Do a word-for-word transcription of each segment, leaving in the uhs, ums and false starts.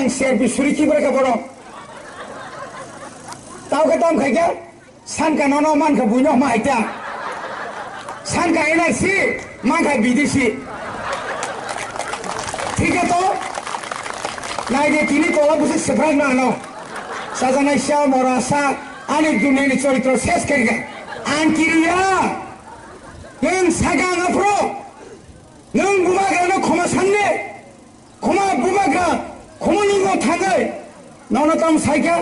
Ang serbi suri ki bwrwkha bono. Tao khe tamo khai khe, sanka nono mankha buino hama haita. Sanka N R C mankha bidesi. Thik khe to? Nai de tini tola busi siprak na ano. Sajanai sa mora sa ani dunini choritro ses khe kha. Ang kiriya. Nwng saka ang aphro. Nwng bubagrano khoma sanne. Khoma bubagra, khoma ningo thangai. Nono tam saikha,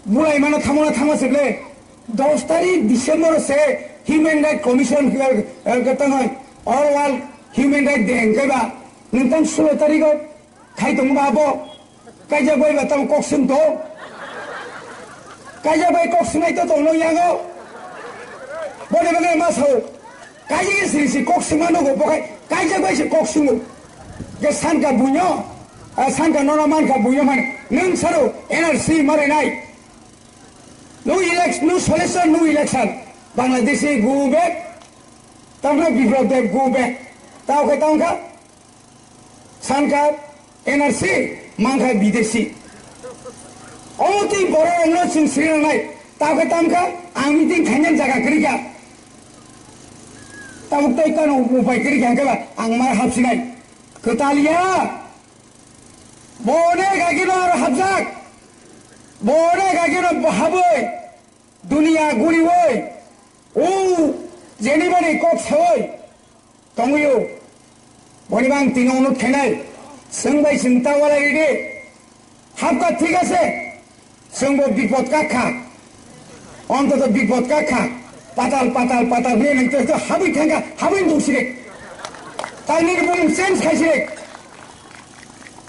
bulai mano thamona thangma seble. Dos tarik December se Human Rights Commission, eh, eh, tangoi, All World Human Rights Day hingke ba. Nwng tang sulo tarigo khai tong ba bo. Kaijak bai ba tang kok sing to. Kaijak bai kok sinai to tong no yago. Boni bagwi ma sao. Kaijak siri si kok singma nugo bokhai. Kaijak bai si kok singo. Ke sanka bunyo. Ah, sanka nono mankha bunyo mane. Nwng saro N R C marinai. No election, no solution, no election. Bangladeshi go back. Tamra Biplab Deb go back. Tao khe tang kha. Sankha N R C, mankha bidesi. Omo twi borok rokno chwng sri nangnai. Tao khe tang kha, ang meeting khainani jaga kwrwi kha. Tabuk tei kano upai kwrwi kha hwnkhe ba ang mar hapsinai. Kwtal ya. Bone gagino aro hapjak. Bone gagino habwi. Duniya guriwi. O jenibani kok sawi. Tongwi o. Boni bang tino onut khainai. Swng bai swng ta walai ridi. Hapka thik ase. Swng bo bipod kakha. Ontoto bipod kakha. Patal, patal, patal. Hwnwi nang to habwi thangka. Habwi dungsire. Tal nini bumung change khaisire.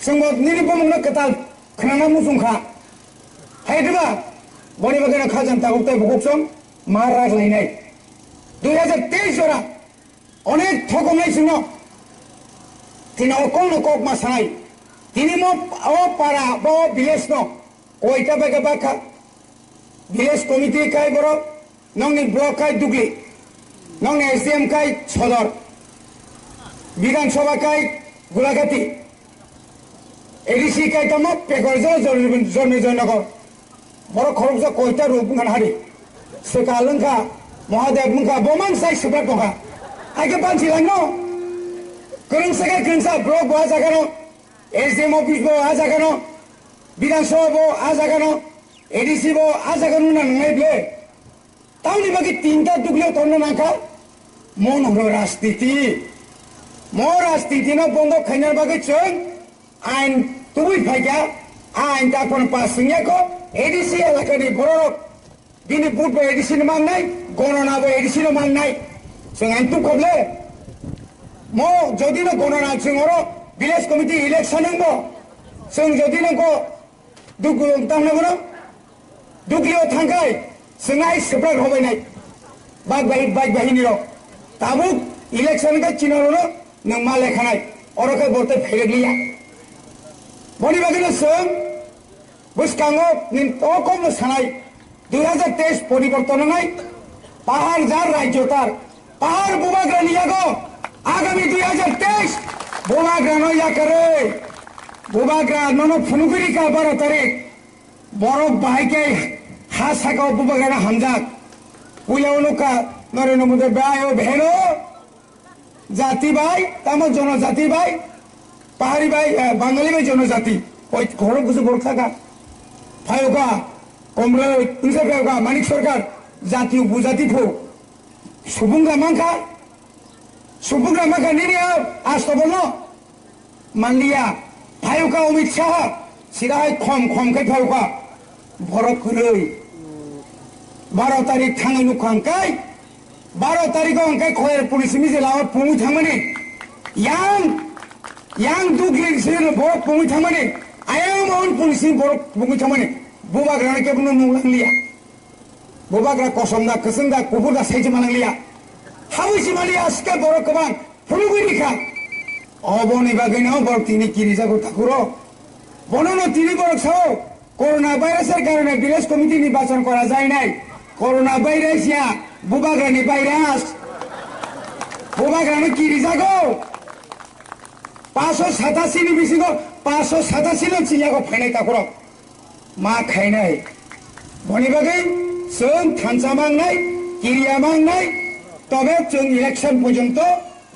Swng bo nini bumung no kwtal. Khwnana muchung kha. Hai diba? Boni bagwi no khajan tabuk tei bukuk song. Ma rak lainai. Dui hajar teis jora. Onek thokomnai sino. Tini o kokno kok ma sanai. Tini mo o para, bo village no. Koita bega bakha. Village committee kai borok. Nongni block kai Dugli. Nongni S D M kai Sodor. Bidhan Sabha kai Gulagati. A D C kai tamo Pekor jo Jormi Joynagar. Borok khoroksa koita ruk wngkha hari. Swkal wngkha, Mahadev wngkha, bo man sai swbrak tongkha. Aike bansi langno. Kwrwngsa khe kwrwngsa, block bo a jaga no, S D M office bo a jaga no, Bidhan Sabha bo a jaga no, A D C bo a jaga no na nwngnai ble. Tamni bagwi tinta Duglio tongna nangkha, mo no hwno rajniti. Mo rajniti no bondo khaina bagwi chwng ain tubui phaikha, a ain ta kono pass wngya kho, A D C elakani bororok bini vote bo A D C no mangnai, gonona bo A D C no mangnai. Chwng ain tubkha ble. Mo jodi no gonona chwng oro village committee election wngbo, chwng jodi no go Dugli tangna bono Duglio thangkai swngai swprak robainai bag bai bag bahini rok tabuk election ka chino rono nang ma lekhanai oro khe borte phairek liya. Boni bagwino chwng bwskango nin to kokno sanai dui hajar teis poriborton wngnai pahar jar rajyo tar. Pahar bubagrani yago agami dui hajar teis bubagrano yakarwi bubagra nono phunugwi rikha baro tarik. Borok bahai khe ha sakao bubagrano hamjak. Puila o nukha Narendra Modi bai o bheno jati bai, tamo jonojati bai, pahari bai, eh, Bangali bai jonojati. Oi, khorok kusu borok saka. Phayoka, Komroi, wngsa phayoka, Manik Sarkar, jati upojati pho. Subungra mankha, subungra mankha nini a astobono manliya. Phayuka Amit Shah, sirahai khom khom khe phayuka. Borok kwrwi. Baro tarik thangwi nukha hwnkhe, baro tariko hwnkhe khoyar police miji lawa pungwi thangmani. Yang, yang dugir sirino borok pungwi thangmani. Ayang mohon police ni borok pungwi thangmani. Bubagrano kebono nuklangliya. Bubagra kosom da, kwchwng da, kuphur da sai se manang liya. Habwi se mani aske borok kwbang phunugwi rikha. Oboni bagwino borok tini kirijago takuro. Bonono tini borok sao, corona virus er karone village committee nirbachon kora jai nai. Corona virus ya, bubagrani virus. Bubagrano kirijago. Paso satasi ni bisingo Paso satasi no chini yago phainai takhorok ma khainai. Boni bagwi chwng thansa mangnai, kiriya mangnai, tobe chwng election porjonto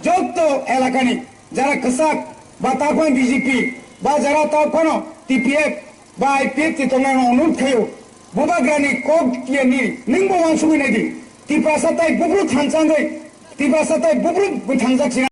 jotto elakani jara kwchak ba takhwng B J P ba jara takhwno T P F ba I P F ti tongnai no onurod khaio. Bubagrani kok kiyani nwngbo wansugwi naidi. Tiprasa tai bubruk thansa wngwi, Tiprasa tai bubruk bwthangjak sina.